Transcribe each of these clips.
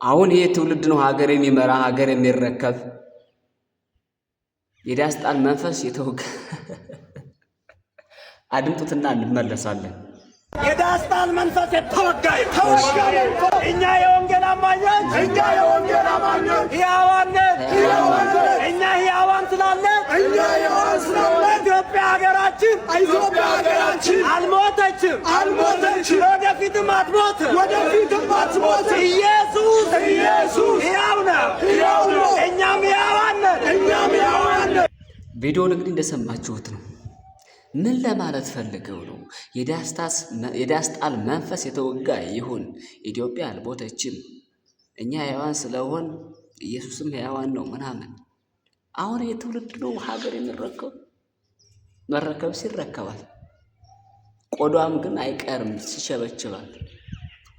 አሁን ይሄ ትውልድ ነው ሀገር የሚመራ፣ ሀገር የሚረከብ። የዳስጣል መንፈስ የተወገ አድምጡትና እንመለሳለን። የዳስጣል መንፈስ የተወጋ ተወጋ። እኛ የወንጌል አማኞች፣ እኛ የወንጌል አማኞች ሕያዋን ነን። እኛ ሕያዋን ስላለን፣ እኛ ሕያዋን ስላለን ኢትዮጵያ ሀገራችን፣ ኢትዮጵያ ሀገራችን አልሞተችም፣ አልሞተችም፣ ወደፊትም አትሞትም፣ ወደፊትም አትሞትም። ኢየሱስ፣ ኢየሱስ ሕያው ነው፣ ሕያው ነው። እኛም ሕያዋን ነን፣ እኛም ሕያዋን ነን። ቪዲዮውን እንግዲህ እንደሰማችሁት ነው። ምን ለማለት ፈልገው ነው? የዳስጣል መንፈስ የተወጋ ይሁን። ኢትዮጵያ አልሞተችም፣ እኛ ሕያዋን ስለሆን ኢየሱስም ሕያዋን ነው ምናምን። አሁን የትውልድ ነው ሀገር የሚረከብ። መረከብ ሲረከባል፣ ቆዷም ግን አይቀርም ሲሸበችባል።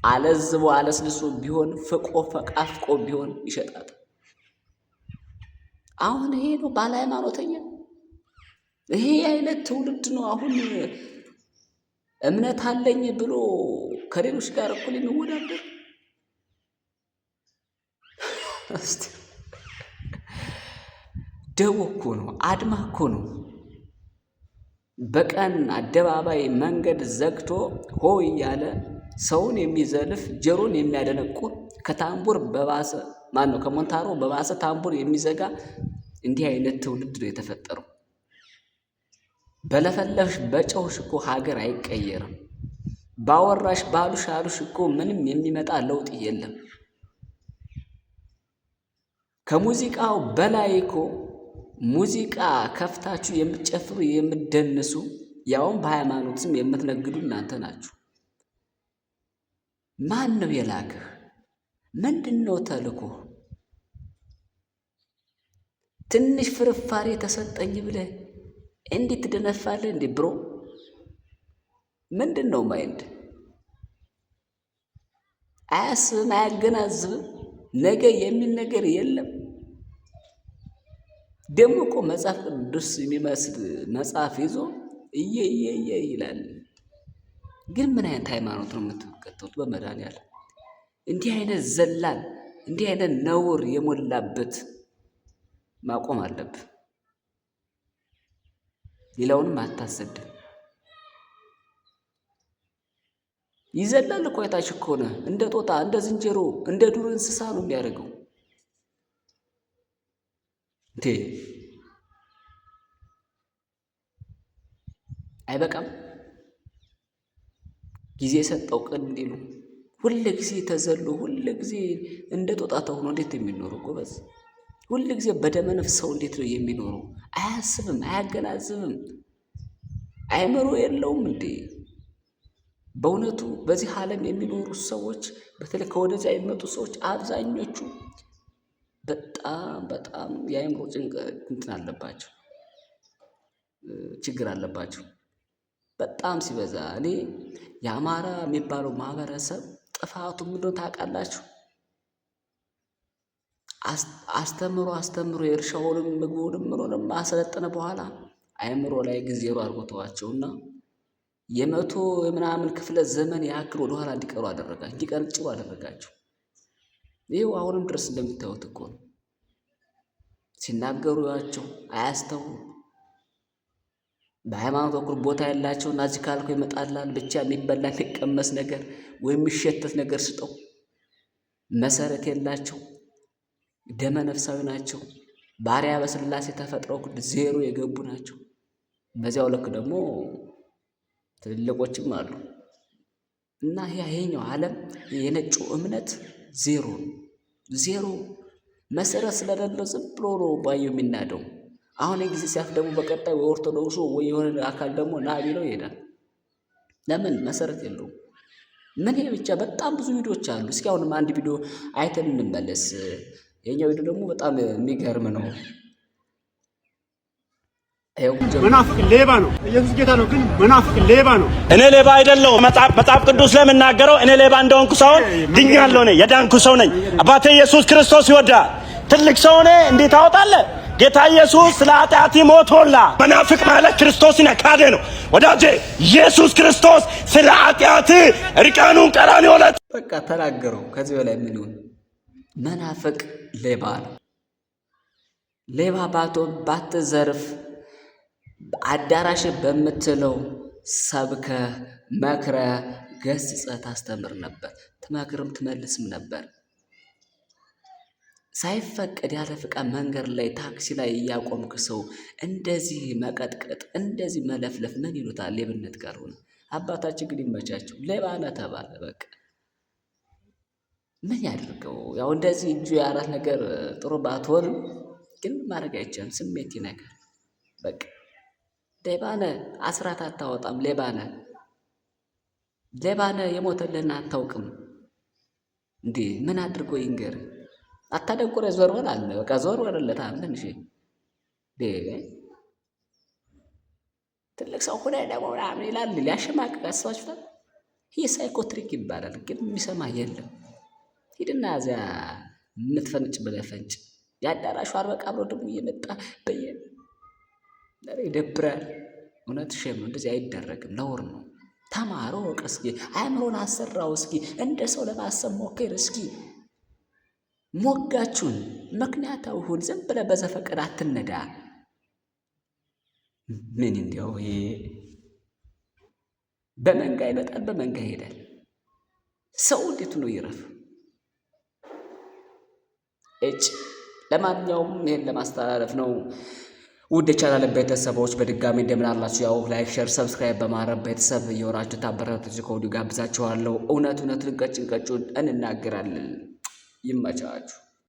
አለዝቦ አለስልሶ ቢሆን፣ ፍቆ ፈቃፍቆ ቢሆን ይሸጣል። አሁን ይሄ ነው ባለ ሃይማኖተኛ። ይሄ አይነት ትውልድ ነው አሁን እምነት አለኝ ብሎ ከሌሎች ጋር እኩል የሚወዳደር። እስቲ ደቦ እኮ ነው፣ አድማ እኮ ነው። በቀን አደባባይ መንገድ ዘግቶ ሆ እያለ ሰውን የሚዘልፍ፣ ጀሮን የሚያደነቁር፣ ከታምቡር በባሰ፣ ማን ነው፣ ከሞንታሮ በባሰ ታምቡር የሚዘጋ እንዲህ አይነት ትውልድ ነው የተፈጠረው። በለፈለፍሽ በጨውሽ እኮ ሀገር አይቀየርም። ባወራሽ ባሉሽ አሉሽ እኮ ምንም የሚመጣ ለውጥ የለም። ከሙዚቃው በላይ እኮ ሙዚቃ ከፍታችሁ የምትጨፍሩ፣ የምትደንሱ፣ ያውም በሃይማኖት ስም የምትነግዱ እናንተ ናችሁ። ማን ነው የላክህ? ምንድን ነው ተልኮህ? ትንሽ ፍርፋሪ ተሰጠኝ ብለህ እንዴት ትደነፋለህ እንዴ bro? ምንድን ነው mind? አያስብም፣ አያገናዝብም። ነገ የሚል ነገር የለም። ደግሞ እኮ መጽሐፍ ቅዱስ የሚመስል መጽሐፍ ይዞ እየ እየ እየ ይላል። ግን ምን አይነት ሃይማኖት ነው የምትከተሉት? በመድኃኒዓለም እንዲህ አይነት ዘላን፣ እንዲህ አይነት ነውር የሞላበት ማቆም አለብህ። ሌላውንም አታሰድብ። ይዘላል እኮ አይታችሁ ከሆነ እንደ ጦጣ፣ እንደ ዝንጀሮ፣ እንደ ዱር እንስሳ ነው የሚያደርገው። እንዴ አይበቃም? ጊዜ የሰጠው ቅን እንዲሉ ሁል ጊዜ ተዘሎ፣ ሁል ጊዜ እንደ ጦጣ ተሆኖ እንዴት ነው የሚኖረው? ጎበዝ፣ ሁል ጊዜ በደመ ነፍስ ሰው እንዴት ነው የሚኖረው? አያስብም፣ አያገናዝብም፣ አይምሮ የለውም እንዴ? በእውነቱ በዚህ ዓለም የሚኖሩ ሰዎች፣ በተለይ ከወደዚያ የሚመጡ ሰዎች አብዛኞቹ በጣም በጣም የአእምሮ ጭንቅ እንትን አለባቸው፣ ችግር አለባቸው። በጣም ሲበዛ እኔ የአማራ የሚባለው ማህበረሰብ ጥፋቱ ምንድነው ታውቃላችሁ? አስተምሮ አስተምሮ የእርሻውንም ምግቡንም ምኑንም አሰለጠነ በኋላ አእምሮ ላይ ግን ዜሮ አድርጎ ተዋቸውና የ100 የምናምን ክፍለ ዘመን ያክል ወደኋላ እንዲቀሩ አደረጋቸው፣ እንዲቀነጭሩ አደረጋቸው። ይኸው አሁንም ድረስ እንደምታዩት እኮ ነው። ሲናገሩ ያቸው አያስተውሉ። በሃይማኖት በኩል ቦታ ያላቸው እና እዚህ ካልከው ይመጣላል። ብቻ የሚበላ የሚቀመስ ነገር ወይም የሚሸተት ነገር ስጠው። መሰረት የላቸው፣ ደመ ነፍሳዊ ናቸው። ባሪያ በስላሴ ተፈጥረው ዜሮ የገቡ ናቸው። በዚያው ልክ ደግሞ ትልልቆችም አሉ እና ይሄኛው ዓለም የነጩ እምነት ዜሮ ነው። ዜሮ መሰረት ስለሌለው ዝም ብሎ ነው ባየው የሚናደው። አሁን የጊዜ ሲያልፍ ደግሞ በቀጣይ ወይ ኦርቶዶክሱ ወይ የሆነ አካል ደግሞ ና ቢለው ይሄዳል። ለምን መሰረት የለውም። ምን ይሄ ብቻ በጣም ብዙ ቪዲዮዎች አሉ። እስኪ አሁንም አንድ ቪዲዮ አይተን እንመለስ። የኛው ቪዲዮ ደግሞ በጣም የሚገርም ነው። መናፍቅ ሌባ ነው። ኢየሱስ ጌታ ነው፣ ግን መናፍቅ ሌባ ነው። እኔ ሌባ አይደለሁም። መጽሐፍ ቅዱስ ለምናገረው እኔ ሌባ እንደሆንኩ ሳይሆን ድኛለሁ። እኔ የዳንኩ ሰው ነኝ። አባቴ ኢየሱስ ክርስቶስ ይወዳል። ትልቅ ሰው ነህ፣ እንዴት ታወጣለህ? ጌታ ኢየሱስ ስለ ኃጢአት ሞቶላ። መናፍቅ ማለት ክርስቶስን የካደ ነው። ወዳጄ ኢየሱስ ክርስቶስ ስለ ኃጢአት እርቃኑን ቀራንዮ ላይ በቃ ተናገረው። ከዚህ በላይ ምን ይሁን? መናፍቅ ሌባ ነው። ሌባ ባቶ ባትዘርፍ አዳራሽ በምትለው ሰብከ መክረ ገስጸ ታስተምር ነበር። ትመክርም ትመልስም ነበር። ሳይፈቀድ ያለ ፍቃድ መንገድ ላይ ታክሲ ላይ እያቆምክ ሰው እንደዚህ መቀጥቀጥ እንደዚህ መለፍለፍ ምን ይሉታል? ሌብነት ካልሆነ አባታችን ግን ይመቻቸው። ሌባ ነህ ተባለ በቃ ምን ያድርገው? ያው እንደዚህ እጁ የአራት ነገር ጥሩ ባትሆንም ግን ማድረግ አይቻልም። ስሜት ይነካል። በቃ ሌባ ነህ፣ አስራት አታወጣም፣ ሌባ ነህ፣ ሌባ ነህ፣ የሞተልህን አታውቅም። እንዴ ምን አድርጎ ይንገር? አታደንቁረ ዞር በል አለ። በቃ ዞር በልለት ትንሽ ትልቅ ሰው ሆነ ደግሞ ምናምን ይላል። ሊያሸማቅቅ አስባችሁታል? ይህ psychotric ይባላል። ግን የሚሰማ የለም። ሂድና እዚያ የምትፈንጭ ብለህ ፈንጭ። የአዳራሹ አልበቃ ብሎ ደግሞ እየመጣ በየ ይደብራል። እውነት shame ነው። እንደዚህ አይደረግም፣ ነውር ነው። ተማሮ እወቅ እስኪ፣ አእምሮን አሰራው እስኪ፣ እንደ ሰው ለማሰብ ሞክር እስኪ። ሞጋቹን ምክንያታዊ ሁን። ዝም ብለህ በዘፈቀደ አትነዳ። ምን እንዲያው ይሄ በመንጋ ይመጣል፣ በመንጋ ይሄዳል። ሰው እንዴት ነው ይረፍ? እጭ ለማንኛውም ይሄን ለማስተላለፍ ነው። ውድ የቻናል ቤተሰቦች በድጋሚ እንደምን አላችሁ? ያው like፣ share፣ subscribe በማድረግ ቤተሰብ እየሆናችሁ ታበረታቱ ከወዲሁ ጋብዛችኋለሁ። እውነት እውነቱን ቀጭን ቀጩን እንናገራለን። ይመቻችሁ።